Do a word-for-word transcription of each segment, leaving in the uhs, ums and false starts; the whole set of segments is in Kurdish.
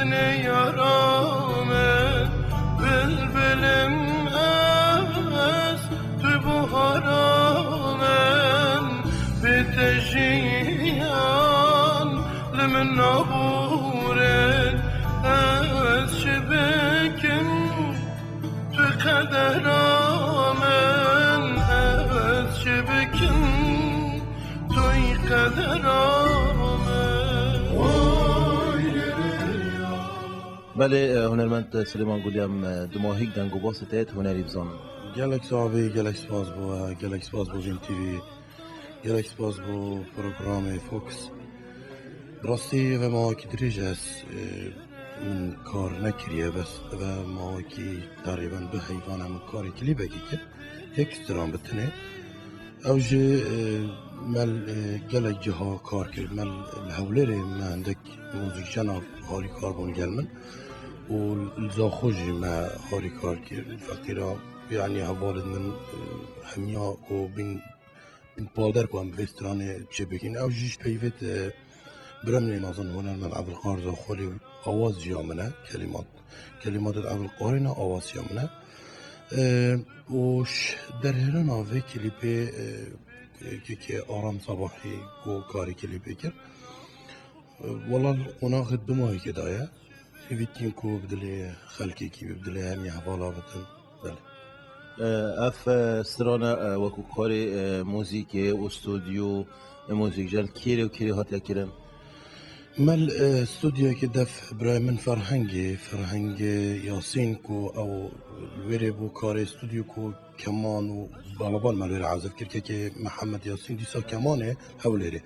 Yara min, bilbilim ez, tu buhara min, bê te jiyan li min nabûre, ez çi bikim, tu qedera min, ez çi bikim, tu qedera min. Belê, e, hunermend Silêman Gulî, em, e, dumahîk deng û basê te yê hunerî bizanin. Gelek sax bî, gelek spas bo we, gelek spas bo Vîn T V, gelek spas bo programê Fox. Bi rastî ve mawekî dirêj ez, e, min kar nekiriye, bes ve mawekî terîben du heyvan em karê klîbekî kir. Yek stran bi tinê. Ew jî, e, me li, e, gelek ciha kar kir. Me li Hewlêrê me hindek muzîkjena harîkar bûn gel min. Û li Zaxo jî me harîkar kir. Feqîra, yanî hevalên min, e, hemiya ku bîn, bîn palder ku em bi vê stranê çê bikin. Ew jî ji peyvê, e, biremnê mezin hunermend Ebdulqahir Zaxolî awaz jî ya min e, kelîmat. Kelîmatê Ebdulqahirê ne, awaz ya min e. E, û ji derhêrana vê klîpê, e, kekê Aram Sabahî ku karê klîpê kir. E, wela li qonaxê du mahîkê de ye. Hêvî dikin ku bi dilê xelkekî be, bi dilê hemî hevala bitin. Belê. E, ev, e, strana, e, wekî karê, e, muzîkê û stûdyo, e, muzîkjen kêrê û kêrê hatiye kirin? Me li, e, stûdyoyekê def birayê min Ferhengê, Ferhengê Yasîn ku ew wêrê bû karê stûdyo ku keman û balaban me li wêrê ezif kir. Kekê Mihemed Yasîn dîsa kemanê Hewlêrê.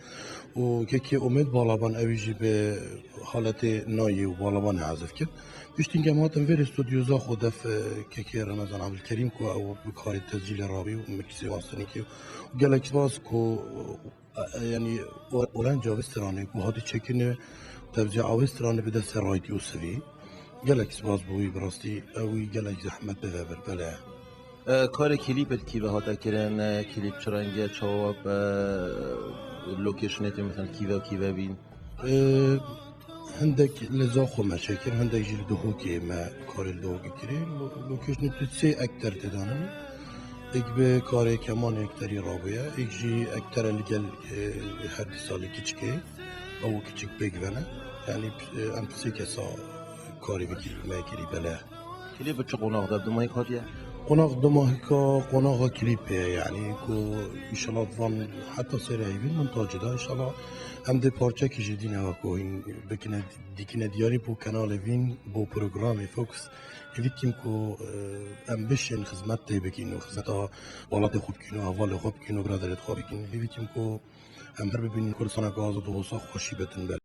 Û kekê Umêd Balaban ewî jî bi haletê nayê û balabanê ezif kir. Piştî em hatin vêrê stûdyo Zaxo def, e, kekê Remezan Ebdulkerîm ku ew bi karê tescîlê rabî û miksê masterinîkê û gelek spas ku E, e, yanî, o-, orenca vê stranê ku hatî çêkirinê, tevzîa wê stranê bide ser Raytî Yûsivî. Gelek spas bo wî, bi rastî ew wî gelek zehmet bi ve bir, belê. E, karê klîpê kî ve hate kirin, e, klîp çi reng e, çawa be, locationê tê, mesela kî ve kî ve bîn? E, hindek li Zaxo me çêkir, hindek jî li Duhokê me karê li Duhokê kirî. Lo-, locationê tu sê ekter tê danin. Êk bi karê kemanê ekterî rabûye, êk jî ektere li gel, e, her dîsa li kiçikê, ew kiçik pêk vene. Yanî, e, em sê kesa karê vekî me kirî, belê. Klîp bi çi qonax de, du mahîk hatiye? Qonax du mahîka, qonaxa klîpê ye, yanî ku înşallah van heta sêre heyvîn montajê de înşallah em dê parçekî jî dîne ve ku hîn bikine, dikine diyarî bo kanalê Vîn, bo programê Fox. Hêvî dikim ku, e, em bişên xizmet tê bikin û xizmeta welatê xwe bikin û hevalê xwe bikin û biraderê xwe bikin. Hêvî dikim ku em her bibînin Kurdistaneke azad û wisa xweşî bitin ber.